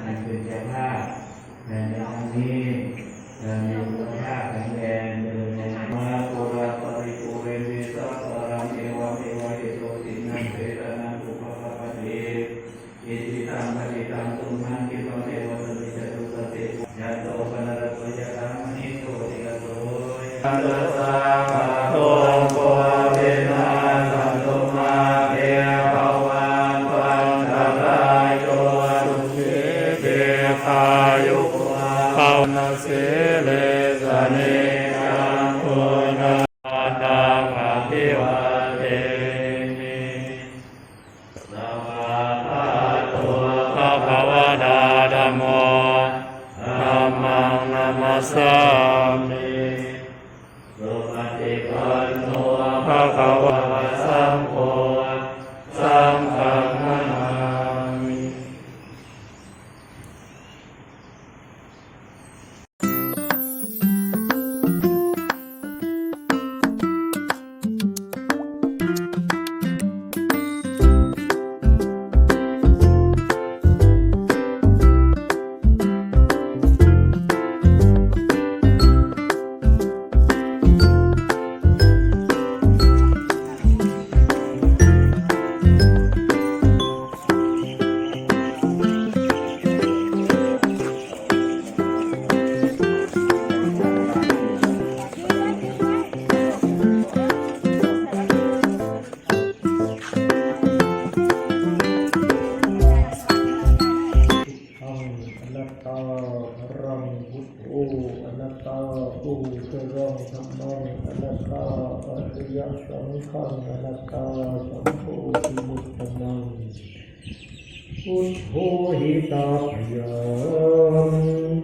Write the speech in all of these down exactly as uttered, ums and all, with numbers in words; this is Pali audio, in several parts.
อันเป็นเจ้าภาพในครั้งนี้ และมีสุขภาพแข็งแรง เจริญในธรรมะ Pūrā paripūrenti sāgaraṃ, evameva ito dinnaṃ petānaṃ upakappati. Icchitaṃ patthitaṃ tumhaṃ khippameva samijjhatu, sabbe pūrentu saṅkappā, cando paṇṇaraso yathā, maṇi jotiraso yathā. Sabbītiyo vivajjantu, sabbarogo vinassatu, mā te bhavatvantarāyo, sukhī dīghāyuko bhava. Sīlissa niccaṃ vuḍḍhāpacāyino, cattāro dhammā abhivādemi. Svākkhāto bhagavatā dhammo, dhammaṃ namassāmi. Supaṭipanno bhagavā saṅgho, saṅghaṃ namāmi. Ahuṭṭhitaṃ dhammaṃ anattā, ariyasanghaṃ anattā, sambodhimuttamaṃ. Buddho hitabbayaṃ,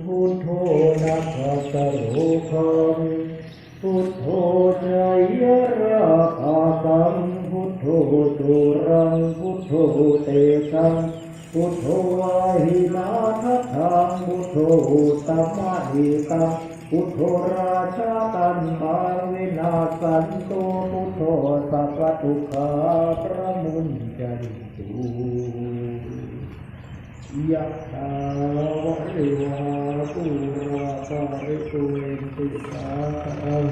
buddho nakkhattarogaṃ, buddho jayarāghasaṃ, buddho cūḷaṃ buddho tejaṃ, buddho vāhinā naṭṭhaṃ, buddho uttamadīpaṃ, buddho rājataṃ pavīnassantu, buddho sabbadukkhā pamuñcantu. Yathā vārivahā pūrā paripūrenti sāgaraṃ,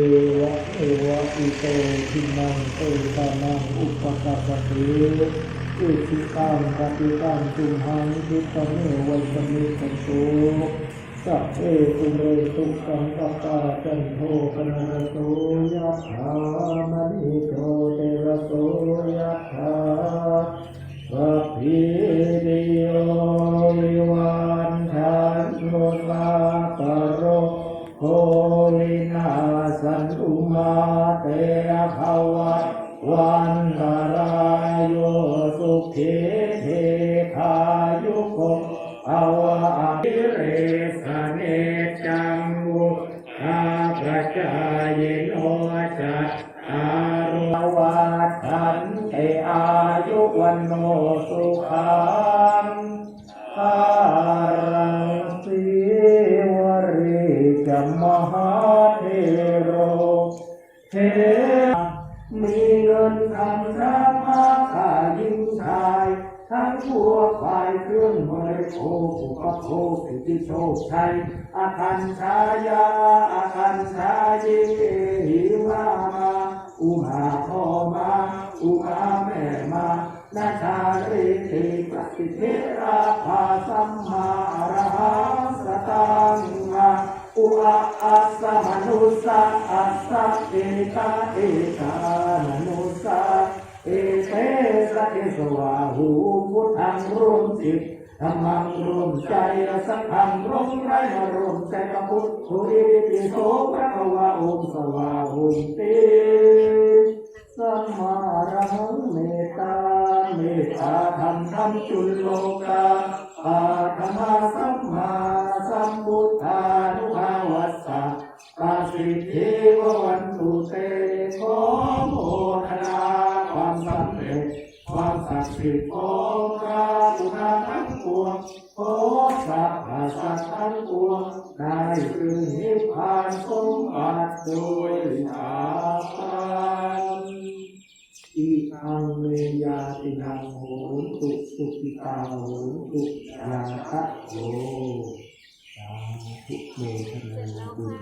evameva ito dinnaṃ petānaṃ upakappati. Icchitaṃ patthitaṃ tumhaṃ khippameva samijjhatu. Sabbe pūrentu saṅkappā, cando paṇṇaraso yathā, maṇi jotiraso yathā, sabbītiyo vivajjantu, sabbarogo vinassatu, mā te bhavatvantarāyo, sukhī dīghāyuko bhava. Abhisamecchanivāraṇiccaṃ vuṭṭhāpacāyino cattāro vaḍḍhanti āyu vaṇṇo sukhaṃ balaṃ. Sīvalī ca mahāthero เท มีเงินคำทรัพย์มากกว่าหญิงชาย ทั้งพวกฝ่ายเครื่องบริโภคอุปโภคสิทธิโชคชัย akaññāya akaññāye, ehi mā mā, umā พ่อมา umā แม่มา na carīti pratiṭṭhitā. Sammā arahaṃ sataṃ ma u a assa manussa assa eta etā manussā ete. Sakesavā hu, buddhaṃ รวมจิต dhammaṃ รวมใจ saṅghaṃ รวมไร้ มารวมใจกับ buddho itipi so bhagavā. Om svāhoti. Sammā arahaṃ mettā, เมตตาธรรม ทำจุลโลกา paṭhamā sammāsambuddhānubhāvassa pasiddhi bhavantu te. ขอโมทนาความสำเร็จ ความศักดิ์สิทธิ์ของพระพุทธทั้งปวง ขอสรรพสัตว์ทั้งปวง ได้ถึงนิพพานสมบัติโดยฉับพลัน Idaṃ me ñātīnaṃ hontu, sukhitā hontu ñātayo. สาธุ โมทนาบุญ